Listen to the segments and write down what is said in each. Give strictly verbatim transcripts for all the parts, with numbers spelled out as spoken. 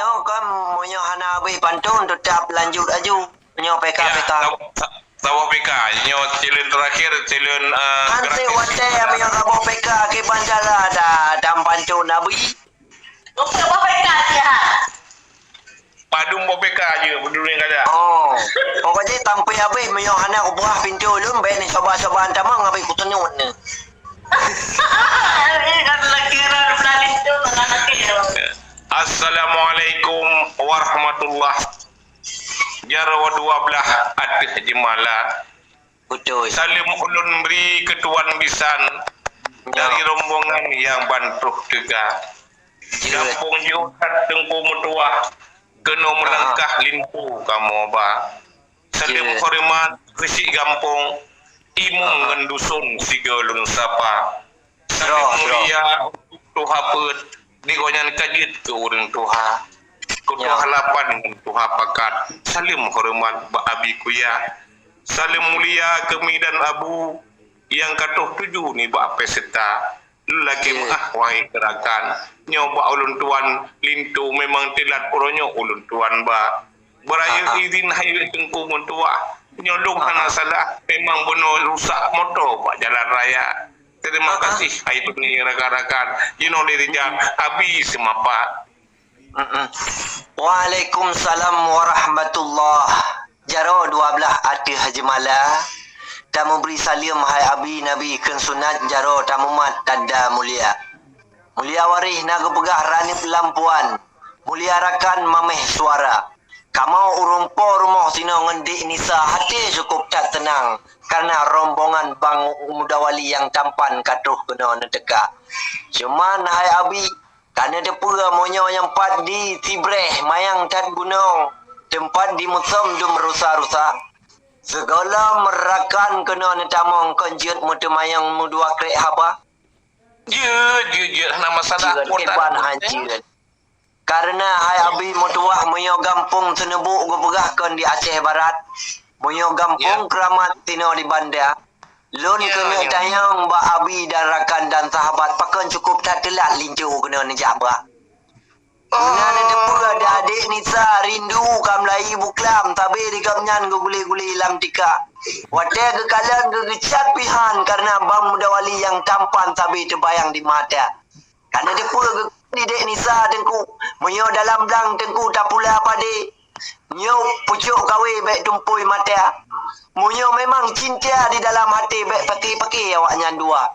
Nyoe kan, meunyoe hana habéh pantôn, teutap lanjut aju. Nyoe P K, ya, P K. Sab-, sab-, saboh P K. Nyoe silon terakhir, silon, eh, hansé terakhir. Watèe meunyoe saboh P K, akhé bandara dah, dah pantôn habéh. Bukan boh P K sihat. Padum boh P K je, peduli kada. Oh. Pokok jih sampai habéh, meunyoe hana kubuah pintoe lôn, bèk neucoba-coba tamong, habéh kuteunut ni. Assalamualaikum. Assalamualaikum warahmatullah. Jaroe dua blah ateueh jeumala. Betul. Saleuem ulôn bri keu tuan bisan, ya, dari rombongan nyang ban troh teuka. Jeuet. Gampông Jeuet that Teungku meutuah, keunoe meulangkah linto kamoe ba. Saleuem, jeuet, horeumat keu si gampông, imum, aha, ngon dusun sigoe lôn sapa. Saleuem, droe, droe, mulia untuk tuha peuet, di gobnyan ka jeuet keu ureueng tuha. Keu, ya, tuha lapan ngon tuha pakat, saleuem horeumat bak abi kuya. Saleuem mulia keu mi dan abu nyang ka troh tuju nibak pesta. Lôn lakèe, ya, meu'ah wahai rakan. Nyoe bak ulôn tuan linto memang teulat uroe nyoe ulôn tuan ba. Beurayeuk, ah, ah, izin hai Teungku meutuah. Nyoe lôn, ah, hana, ah, salah, memang bunoe rusak moto bak jalan raya. Terima, ah, ah, kasih hai Tuni rakan-rakan. Jinoe lé rijang, hmm, abi seumapa. Mm-mm. Waalaikumsalam warahmatullah. Jaroe dua blah ateueh jeumala. Tameubri saleuem hai abi nabi kheun sunat, jaroe tamumat tanda mulia. Mulia waréh na geupeugah ranup lampuan, mulia rakan mamèh suara. Kamoe ureueng po rumoh sinoe ngon Dek Nisa até cukôp that teunang, kareuna rombongan Bang Muda Wali nyang tampan ka troh keunoe neuteuka. Cuman hai abi, ka neuteupeue meunyoe nyang pat di Sibreh manyang that gunong, teumpat di Musém dum rusa-rusa. Sigohlom rakan keunoe neutamong kon jeuet meuteumanyong meudua krek haba. Jeuet, jeuet, jeuet, hana masalah. Jeuet, kiban han jeuet. Kareuna hai abi meutuah, meunyoe gampông Seuneubok geupeugah kon di Aceh Barat, meunyoe gampông, ya, Keuramat sinoe di Banda, lôn, ya, keuneuk, ya, tanyong bak abi dan rakan dan sahabat, pakon cukôp that teulat linto keunoe neujak ba. Meunan neuteupeue, oh, Dek Nisa rindu ka meulayi buklam sabe di gobnyan geugulé-gulé lam tika. Watèe geukalon geugeucat pihan kareuna Bang Muda Wali nyang tampan sabe teubayang di mata. Ka neuteupeue geu-, di Dek Nisa Teungku, meunyoe dalam blang Teungku tapula padé, nyoe pucôk kawé bèk tumpôi mata. Meunyoe memang cinta di dalam até bèk paké-paké awaknyan dua.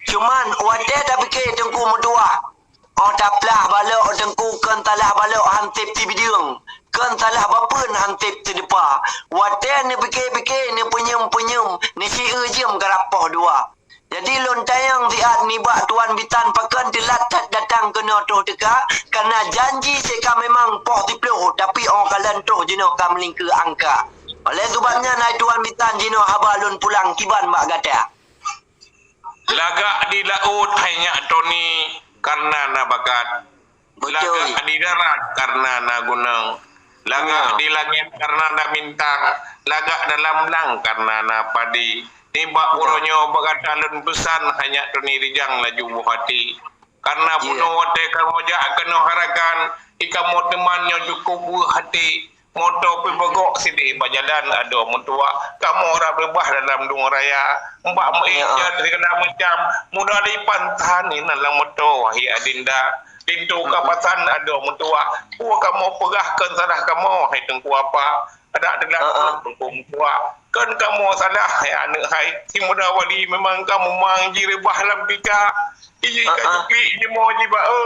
Cuman watèe tapike Teungku meutuah, 'oh taplah balok Teungku kon salah balok han sép sibideung, kon salah bapeuen han sép sidepa. Watèe neupike-pike, neupeunyum-peunyum, neusieu jeuem karab poh dua. Jadi lôn tanyong siat nibak tuan bisan pakon teulat that datang keunoe troh teuka, kareuna janji sika memang poh siplôh, tapi 'oh kalon troh jinoe ka meulingkeue angka. Oleh sabab nyan hai tuan bisan jinoe haba lôn pulang kiban bak gata. Lagak di laôt hai nyak Toni kareuna na bakat. Betul. Lagak di darat kareuna na gunong. Lagak, ya, di langét kareuna na bintang. Lagak dalam blang kareuna na padi. Nibak, ya, uroe nyoe bak gata lôn peusan hai nyak Toni rijang laju boh até. Kareuna, ya, bunoe watèe kamoe jak keunoe harakan, i kamoe teuman nyoe cukôp weueh até. Moto pih beugok sidéh bak jalan adoe meutuah. Kamoe rab reubah dalam dong raya. Bak meuék, ya, jeuet sigala macam. Muda lipan tahan inan lam moto, wahai adinda. Linto ka, mm-mm, pasan adoe meutuah. Peue kamoe peugah kon salah kamoe, hai Teungku Apa. Adak teulat, heeh, Teungku meutuah. Kon kamoe salah, hai aneuk hai. Si Muda Wali memang ka mumang jireubah lam tika. Iji ka, heeh, cupi jimoe jiba-e.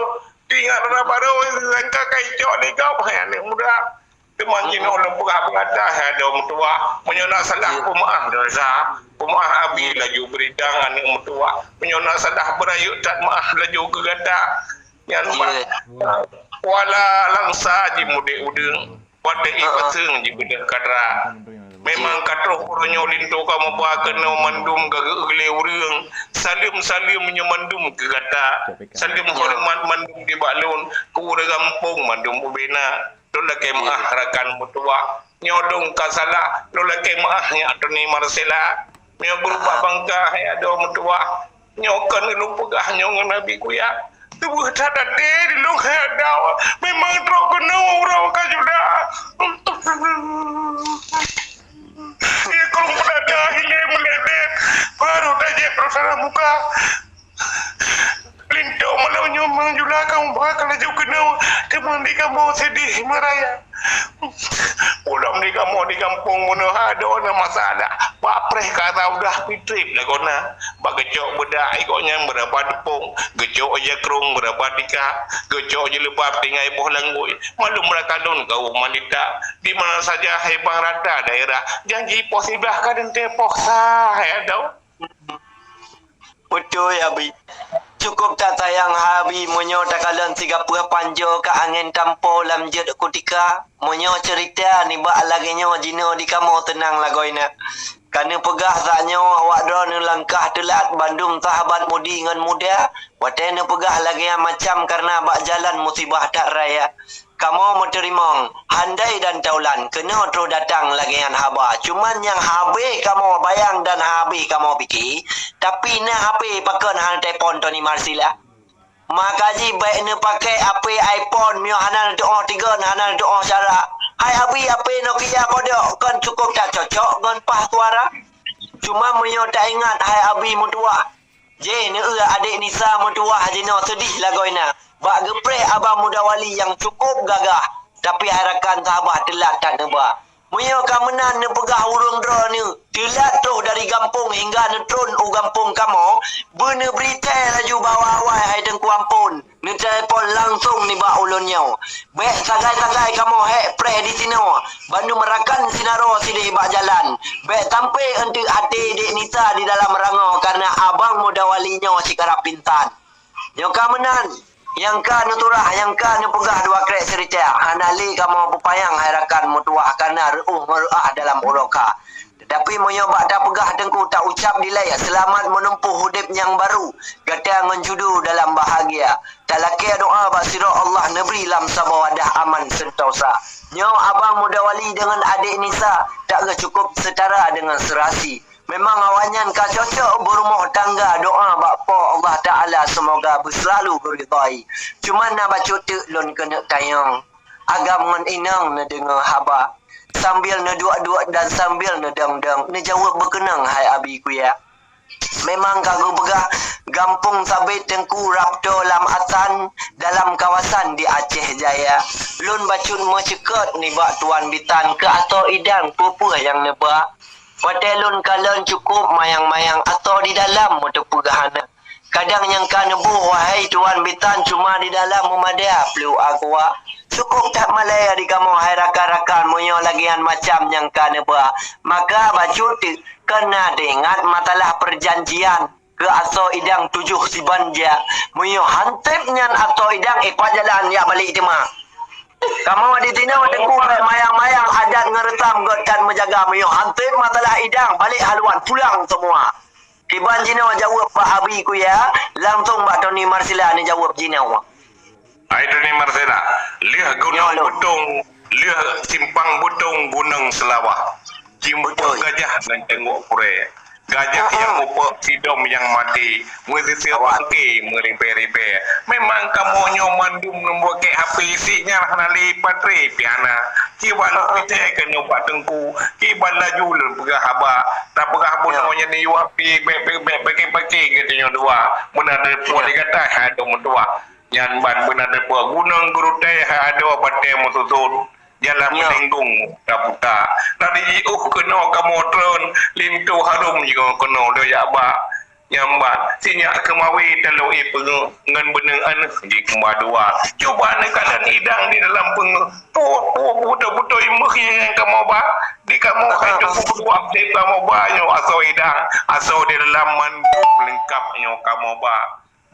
Teuingat rara barô, sangka ka icok lé gob, hai aneuk muda. Teuma, hmm, jinoe lôn peugah bak gata, hai adoe meutuah. Meunyoe na salah, ya, peumeu'ah desya. Peumeu'ah abi, ya, laju beurijang aneuk meutuah. Meunyoe na salah beurayeuk that meu'ah laju keu gata. Nyan, ya, bak Kuala Langsa jimudék udeueng. Watèe, ha, ha, ipaseung jibeudôh kadra. Memang, ya, ka troh uroe nyoe linto kamoe ba keunoe mandum ka geuglé ureueng. Saleuem-saleuem nyoe mandum keu gata. Saleuem, ya, horeumat mandum nibak lôn. Keu ureueng gampông mandum ubena. Lôn lakèe, ya, meu'ah rakan meutuah. Nyoe dong ka salah, lôn lakèe meu'ah nyak Toni Marcella. Meunyoe beurubah, aha, bangka hai adoe meutuah. Nyoe kon lôn peugah nyoe ngon Nabi Kuya. Tuboh that até di lôn hai adoe. Memang trok keunoe Memang di kamoe sedih meuraya. Ulôn di kamoe di gampông bunoe adoe na masalah. Bak preh ka rasa udah pitrip lagoe na. Bak geucok beudak iko nyan beurapa teupông, geucok jakrong beurapa tika, geucok jilbab tinggai boh langgui. Malum rakan lôn kaum wanita, di mana saja hai bang rata daerah, janji poh siblaih ka teuntée poh sa hai adoe. Beutôi, Abi. Cukôp that sayang hai Abi, meunyoe takalon sigapeue panjoe ka angén tampo lam jeuet kutika. Meunyoe ceurita nibak lagée nyoe jinoe di kamoe teunang lagoe na. Ka neupeugah saat nyoe awak droeneuh langkah teulat, bandum sahabat mudi ngon muda. Watée neupeugah lagée nyan macam kareuna bak jalan musibah that raya. Kamoe meuteurimong, handai dan taulan keunoe troh datang lagée nyan haba. Cuman nyang habéh kamoe bayang dan habéh kamoe pike, tapi na HP pakon hana telepon Tony Marsila. Maka jih bék neupaké HP iPhone meunyoe hana neutuoh tigon, hana neutuoh cara. Hai Abi, HP Nokia kodok kon cukôp that cocok ngon paih suara. Cuma meunyoe taingat hai Abi meutuwah, jih neueu adék Nisa meutuwah jinoe seudeh lagoe na. Bak geupreh abang Muda Wali nyang cukôp gagah, tapi hai rakan sahabat teulat that neuba. Meunyoe ka meunan neupeugah ureuëng droeneuh teulat troh dari gampông hingga neutron u gampông kamoe, beuneubri thée laju bak awai hai Teungku Ampon. Neutelepon langsong nibak ulôn nyoe. Bék sagai-sagai kamoe hék preh disinoe, bandum rakan sinaroe sideh bak jalan. Bék sampoe eunteuk até dék Nisa di dalam rangoe kareuna abang Muda Wali nyoe sikarab pintan. Nyoe ka meunan, nyang ka neuturah, nyang ka neupeugah dua krek seurita, hana lé kamoe peupanyang hai rakan meutuwah kareuna reuôh meureuah dalam uroe ka. Teutapi meunyoe bak tapeugah Teungku taucab dilée, seulamat meunumpoh udeb nyang barô, gata ngon judoe dalam bahagia. Talakée doá bak sidroe Allah neubri lam saboh wadah aman seuntosa. Nyoe abang Muda Wali deungon adék Nisa, tak geucukôp seutara deungon seurasi. Memang awaknyan ka cocok beurumoh tangga doá bak Po Allah Taala seumoga beuseulalu geuridhai. Cuman na bacut teuk lôn keuneuk tanyong. Agam ngon inong neudeungoe haba. Sambil neuduek-duek dan sambil neudong-dong, neujaweueb beukeunong hai Abi Kuya. Memang ka geupeugah gampông sabé Teungku Rapto Lam Asan dalam kawasan di Aceh Jaya. Lôn bacut meuceukeut nibak Tuan Bitan keu asoe idang peue-peue nyang neuba. Watée lôn kalon cukôp mayang-mayang asoe di dalam meuteupeu hana. Kadang nyang ka neuboh wahai Tuan Bitan cuma di dalam meumada plôk aqua. Cukôp that malée di kamoe hai rakan-rakan meunyoe lagée nyan macam nyang ka neuba. Maka bacut teuk keuneuk teuingat masalah peujanjian keu asoe idang tujoh siban jak. Meunyoe hanteb nyan asoe idang ipat jalan jak balek teuma. Kamoe di sinoe Teungku mayang-mayang adat ngon reusam göt that meujaga meunyoe hanteb masalah idang balek haluan pulang seumua. Kiban jinoe jaweueb bak Abi Kuya, langsong bak Tony Marsila neujaweueb jinoe. Hai Tony Marsila, lheueh Gunong Beutong, lheueh Simpang Beutong Gunong Seulawah. Jimpok gajah ngon teungoh kurée. Gajah nyang upok sidom nyang maté, meusiseu bangke meuribée-ribée. Memang kamoe nyoe mandum neubuet keu hapé sih nyan hana lé patré piana. Kiban lôn picée keunoe bak Teungku, kiban laju lôn peugah haba. Tapeugah bunoe nyan yue hapé bék-bék paké-paké geutanyoe dua. Meunan teupeue di gata hai adoe meutuwah. Nyan ban meunan teupeue gunong geurutée hai adoe batée meususon. Jalan meulinggong puta-puta. Tadi jiôh keunoe kamoe tron, linto harôm jiôh keunoe lé jak ba. Nyambat, sinyak keumawe talo ipeungeuh ngon beuneueng aneuëk jikeumba dua. Cuba neukalon idang di dalam peungeuh. Put, put, putôh-putôh imeuk nyang kamoe ba. Di kamoe hai teupeu peuduah di kamoe ba nyoe asoe idang, asoe di dalam mandum leungkap nyoe kamoe ba.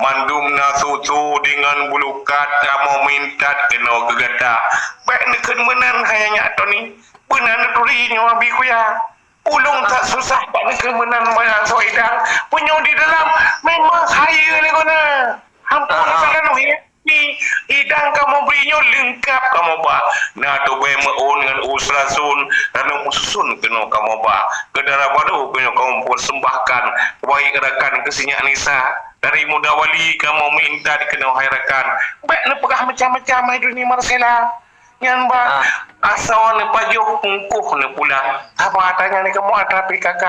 Mandum na susu deungon bulukat kamoe mintat keunoe keu gata. Bék neukheun meunan hai nyak Toni. Beuna neuturi nyoe Abi Kuya. Ulôn that susah bak neukheun meunan maya soe idang. Meunyoe di dalam memang hayeue lé guna. Ampôn salah nuh ya. Ni idang kamoe bri nyoe leungkap kamoe ba. Na tubée meu'ôn ngon u seurasun, lalu meususun keunoe kamoe ba. Keu dara barô keunoe kamoe persembahkan. Wahai rakan keu sinyak Nisa. Dari muda wali kamoe meuintat keunoe hai rakan. Bék neupeugah macam-macam hai Doni Marsela. Nyan ba asoe neupajoh ungkoh neupulang. Haba ata nyan kamoe ata P K K.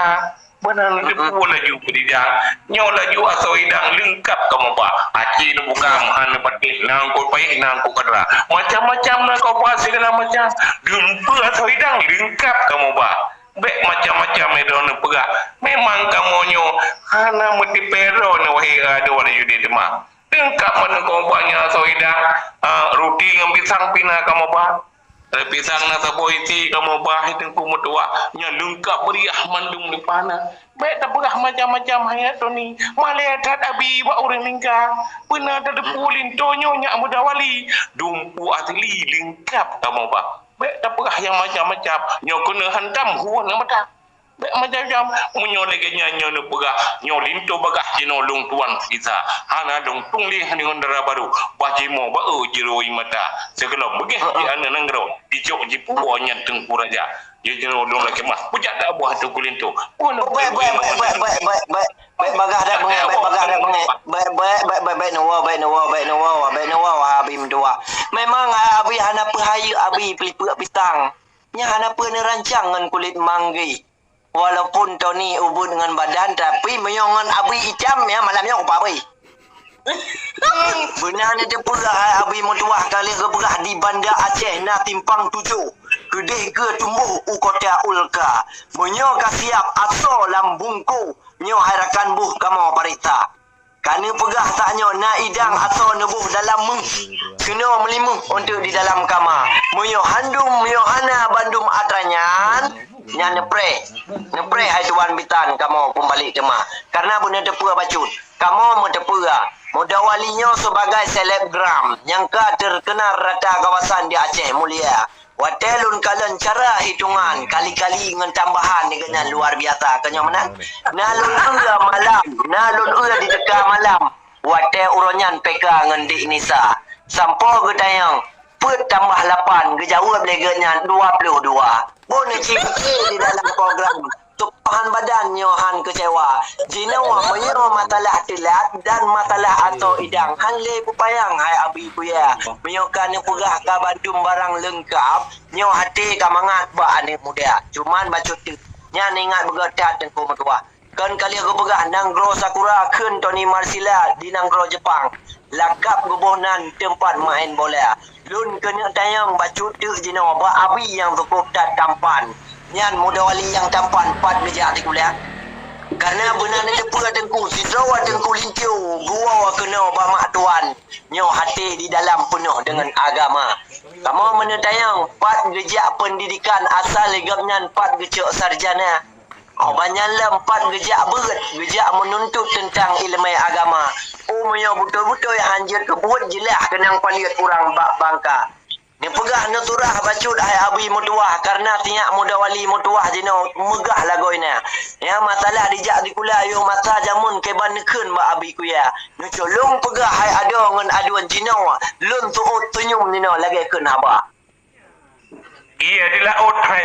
Beuna neuteupeue laju beurijang. Nyoe laju asoe idang leungkab kamoe ba. Aci neubuka, meuhan neupatéh, na eungkôt paéh, na eungkôt kadra. Macam-macam na kamoe ba sigala macam. Dumpeue asoe idang leungkab kamoe ba. Bék macam-macam droeneuh peugah. Memang kamoe nyoe hana meutipée droeneuh, wahé droeneuh judé teuma. Leungkab mandum kamoe ba nyan asoe idang, ah, ruti ngon pisang pih na kamoe ba. Dari pisang na saboh isi kamoe ba, hai Teungku meutuah. Nyan leungkab beuriah mandum leupah na. Bék tapeugah macam-macam, hai Toni. Malée that Abi bak ureuëng lingka. Beuna tateupeue linto nyoe nyak Muda Wali. Dumpeue asli leungkab kamoe ba. Bék tapeugah nyang macam-macam. Nyoe keuneuk hantam hueh ngon mata. Bék macam-macam. Meunyoe lagée nyan nyoe neupeugah, nyoe linto bagah jinoe lôn tuan sisa. Hana lôn tuléh ngon dara barô. Bah jimoe ba-e jiroe mata. Sigohlom beugéh di aneuk nanggroe, jicok jipuwoe nyan Teungku Raja. Jinoe lôn lakée mah. Peujak dak buah Teungku Linto. Peue na Bék, bék, bék, bék, bék, bék, bék, bék bagah dak beungéh, bék bagah dak beungéh. Bék, bék, bék, bék, bék neuwoe, bék neuwoe, bék neuwoe, bék neuwoe, wahai Abi meutuah. Memang, ah, Abi hana peuhayeue, Abi peulipeuek pisang. Nyan hana peue neurancang ngon kulét manggé. Walaupun Toni ubit ngon badan, tapi meunyoe ngon Abi itam, ya, malam nyoe kupa Abi. Beuna neuteupeue hai Abi meutuah ka lheueh geupeugah di Banda Aceh na simpang tujoh. Keudeh geutumboh u kota Ulka. Meunyoe ka siab asoe lam bungkôh, nyoe hai rakan boh kamoe pareksa. Ka neupeugah tanyoe na idang asoe neuboh dalam méuh, keunoe meuliméuh untuk di dalam kama. Meunyoe handum, meunyoe hana bandum atra nyan, nyan neupreh. Neupreh hai tuan bisan kamoe peubalek teuma. Karena beuneuteupeu bacut. Kamoe meuteupeue, Muda Wali nyoe sebagai selebgram nyang ka terkenal rata kawasan di Aceh Mulia. Watée lôn kalon cara hitongan kali-kali ngon tambahan nibak nyan luar biasa, keunyoe meunan. Na lôn eu malam, na lôn eu di teuka malam. Watée uroe nyan P K ngon Dik Nisa. Sampoe geutanyong, peuet tambah lapan, geujaweueb lé geuh nyan dua puluh dua. Bôh neuci pike di dalam program. Tupahan badan nyoe han keucewa. Jinoe meunyoe masalah teulat dan masalah asoe idang, han lé peupayang hai Abi Kuya. Meunyoe ka neupeugah ka bandum barang leungkab, nyoe até ka mangat bak aneuk muda. Cuman bacut teuk, nyan ingat beugöt that Teungku meutuah. Kon ka lheueh geupeugah nanggroe Sakura kheun Toni Marsila di nanggroe Jepang. Lakab geuboh nan teumpat maén bola. Lôn keuneuk tanyong bacut teuk jinoe bak Abi nyang sukôb that tampan. Nyan Muda Wali nyang tampan pat geujak di kuliah. Karena beuna neuteupeue Teungku, sidroe Teungku Linto geuwoe keunoe bak mak tuan. Nyoe até di dalam peunoh deungon agama. Kamoe meuneutanyong pat geujak peundidikan asai lé gobnyan pat geucok sarjana. Oh, ban nyan lom pat geujak beuet, geujak meununtut teuntang iéleumé agama. Oh, meunyoe beutôi-beutôi han jeuet keu buet, jeulaih keunong paleuet ureuëng bak bangka. Neupeugah neusurah bacut hai Abi meutuah, kareuna sinyak Muda Wali meutuah jinoe meugah lagoe na. Nyang masalah dijak sikula yoh masa jameun keu ban neukheun bak Abi Kuya. Neucolong peugah hai adoe ngon aduen jinoe, lôn seuôt seunyum jinoe lagée kheun haba. Iya di laôt hai